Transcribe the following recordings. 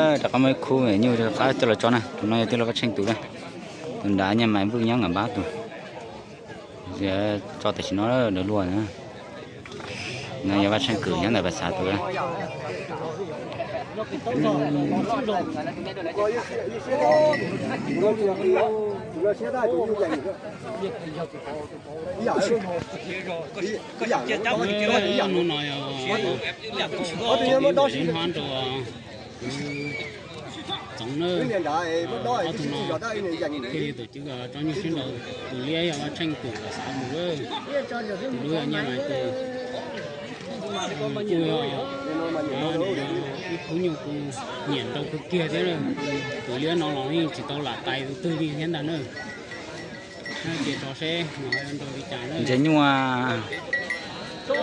Rov qab muaj ib khub nyuj rov qab coj los tso na, tus no yog tij laug Vaj Tsheej tus na, tus nrad Nyiaj Maiv Vwj nyob Nkas Npab tus. Tso tam sim no lawm luag na. No yog Vaj Tsheej Kwm nyob ntawm Pas Xav tus na. Hnub no yog ib yam li ib yam li hmab rau Txoov na. Ob tug no thiaj li tus cwb tsob nyuj sib nraus, tus liab yog Vaj Tsheej Kwm Pas Xav tus, tus dub yog Nyiaj Maiv Vwj. Kuj yog ib khub nyuj kuj nyiam nrau kawg kiag thiab na. Tus liab no los yeej tsis tau lam tais tus twg li thiab ntag na. Ces tso seb nrau li cas na. Ntses nyuj. Nrau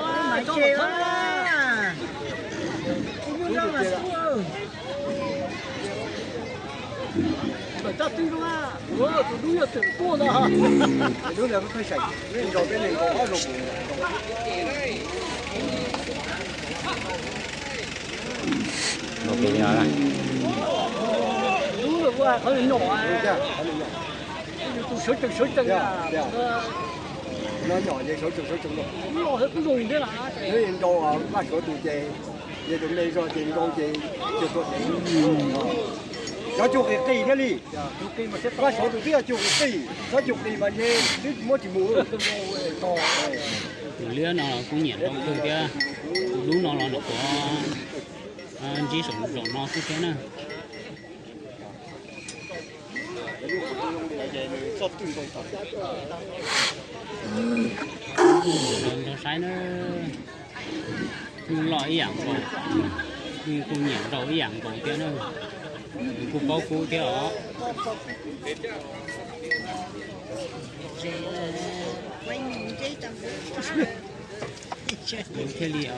Vaj Suav tus ces, ces tus me zog ces nrau ces, cov cug qis qis thiaj li. Vaj Suav tus twb yog cug qis qis, cov cug qis mas ntshe twb muab tsis mus. Tus liab no kuj nyiam nrau kawg thiab, tus dub no los nws kuj ntsib saum zaum no xwb thiab na. Nrog saib na, kuj loj ib yam nkaus, kuj nyiam nrau ib yam nkaus thiab na. Nws kuj paub kub thiab os. Thiaj li os.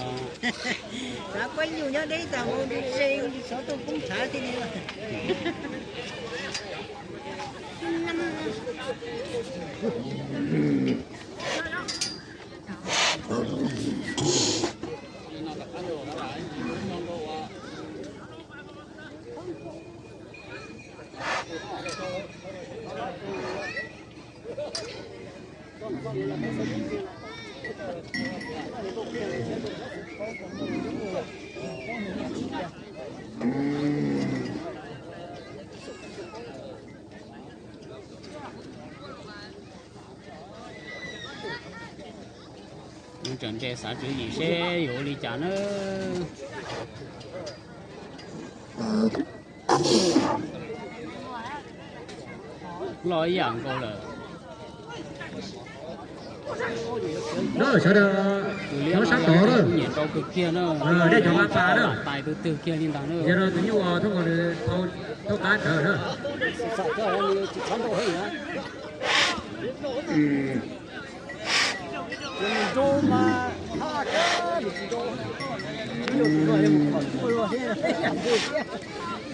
Tseem nres xav tswv yim seb yuav ua li cas na. Loj ib yam nkaus lawm. Sawv daws nyob sab tod na, nyiam nrau kawg kiag na, nej cov maj pas na, tais tus twg kiag li ntag na. Yog no tus nyuj thoob qab tawm na.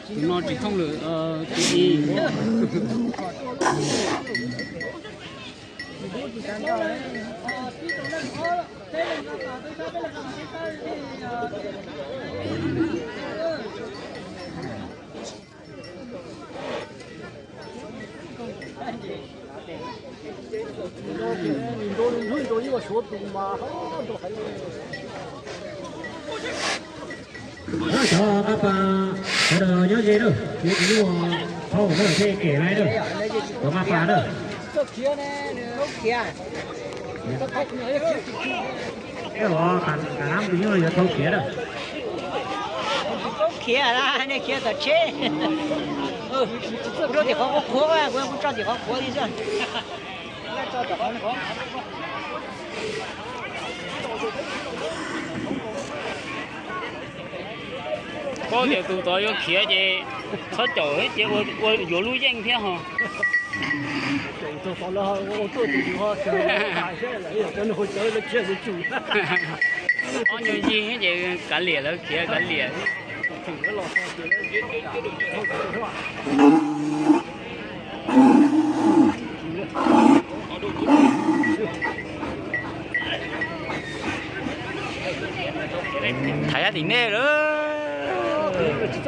Tus no tsis thooj lwm tus i. Cov maj pas sawv daws nyob ze na, yuav tus nyuj thauj na, thiaj kem lawm na, cov maj pas na. Qas nab tus nyuj yuav thauj khiav na. Khiav, nej khiav tom tsheb. Rau tim qhov qhuav qhuav, kuv tso tim qhov qhuav li xwb. Paub tias tus tod yuav khiav ces txhob caum thiab ces ua yuav lub yeej thiab ho. Ob nyuag yig ces kav liam lawv khiav kav liam. Thaiv yab tim nej lawm. Tus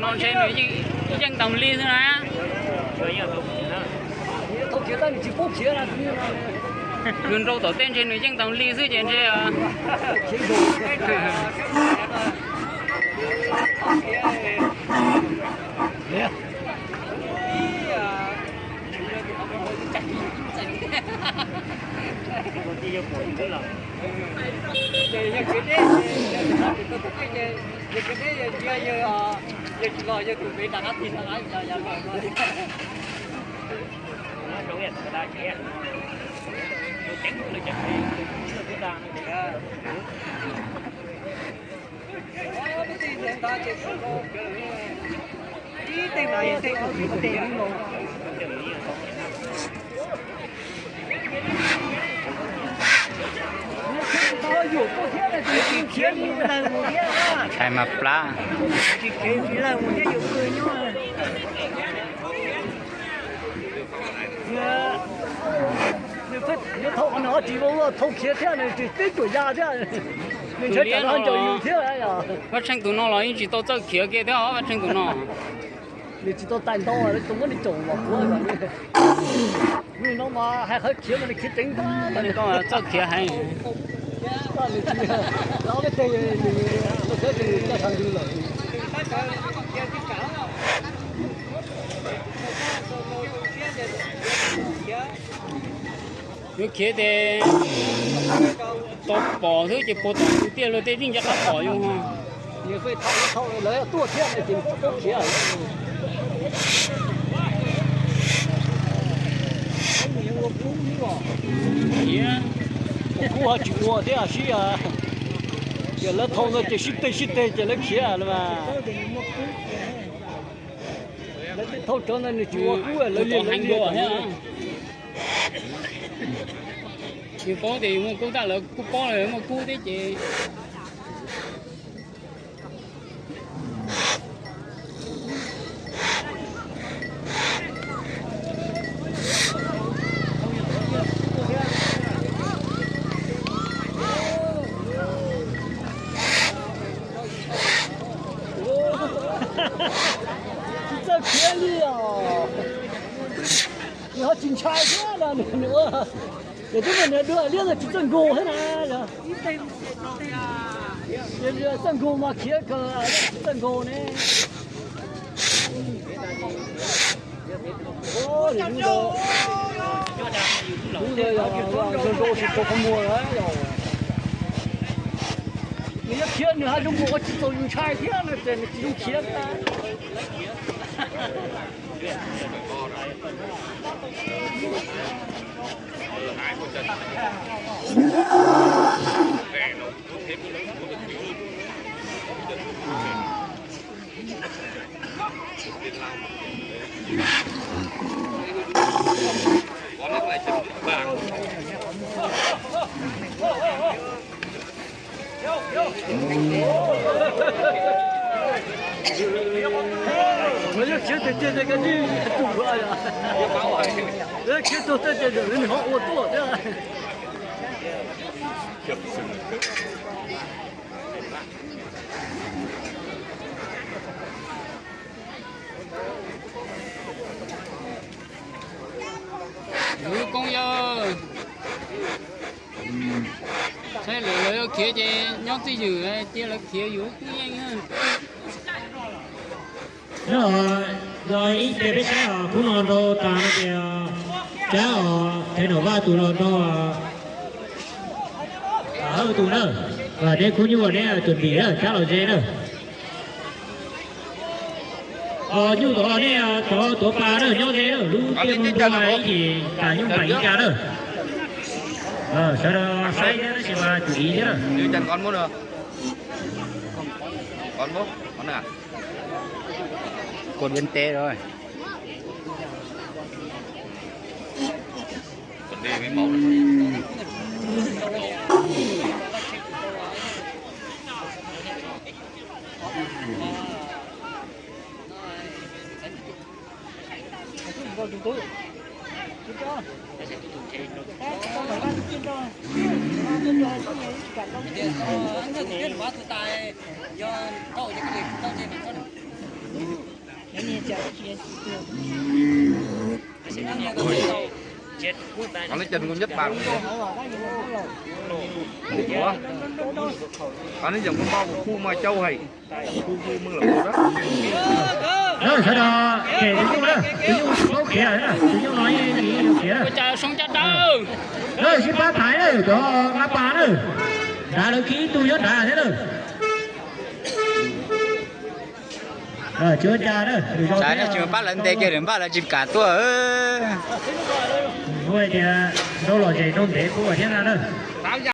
no ntshe nws yeej ntaus li xwb na. Nws nrau tom tej ntshe nws yeej ntaus li xwb ces ntshe. Ntshai mas plab. Nws thauj qhov no tsis thauj khiav thiab, nws tsis teb cuam ya thiab, nws ntshai tsam no ncaws yus thiab. Vaj Tsheej tus no los yeej tsis tau txawj khiav kiag thiab os, Vaj Tsheej tus no. Nws tsis tau tais ntau, tus muab nws caum los kuv. Nws no mas hais qhov khiav mas nws khiav ceev ntag. Txawj khiav heev. Ob peb teg, nws coj tag ntws lawm. Yuav khiav ces tau pom xwb ces puag tom ntug tiaj luag tej yeej nco qab pom yus. Nws fej thaum thaum lawv tuaj thiab ces tsis tau khiav. Khiav, ua kub ho tsis ua thiab sib, ces lawv thaum no ces sib teg sib teg ces lawv khiav lawm mas. Lawv tej thaum cov ntawd nws tsis ua kub, lawv liag lawv liag thiab. Yus paub tias yus muaj kub tag, lawv kuj paub lawv muaj kub thiab ces. Tsis txawj khiav li os. Nws ho tsis ntshai thiab no, nws ua ces twb mas nws dua liab tsis txawj nkaug thiab na. Txawj nkaug mas khiav kawg, tsis txawj nkaug ne. Nws yuav khiav nws hais zoo nkaus ua tsis txaus yus ntshai thiab no ces nws tsis zoo khiav thiab. Lawv khiav tag ces nws ho ua tuaj thiab. Yus koob yawg, saib lawv yuav khiav ces nyob twj ywm, cia lawv khiav yus kub yeej. Los ib ce peb saib os, khub no nrau tas no ces Tsab os, Thaiv Nom Vaj tus los nrau Hawj tus na, neb khub nyuj neb tsuas ntim na, Tsab los ze na. Nyuj tod nej cov tuav pas na nyob ze na, lub tiaj nrau ib yim tas nyuj npaim ib ca na. Sawv daws saib thiab tab sis mas tsum ib thiab na. Con bên tê rồi. Nó chân con nhất bản luôn. Ủa? Nó dòng con bo của khu mà châu hay. Khu khu mưa là mưa đó. Sawv daws, ces tus nyuj na, tus nyuj paub khiav na, tus nyuj no yeej khiav na. Sib pab thaiv na, cov nqa pas na. Nrad lawv khib ib tug nyob nrad thiab na. Tsis ua cas na, tsis pab lawv ntes kiag lawm npaj lawv tsis kam tuaj. Kuv tias nrau lom zem nrau ntev kuv thiab na na.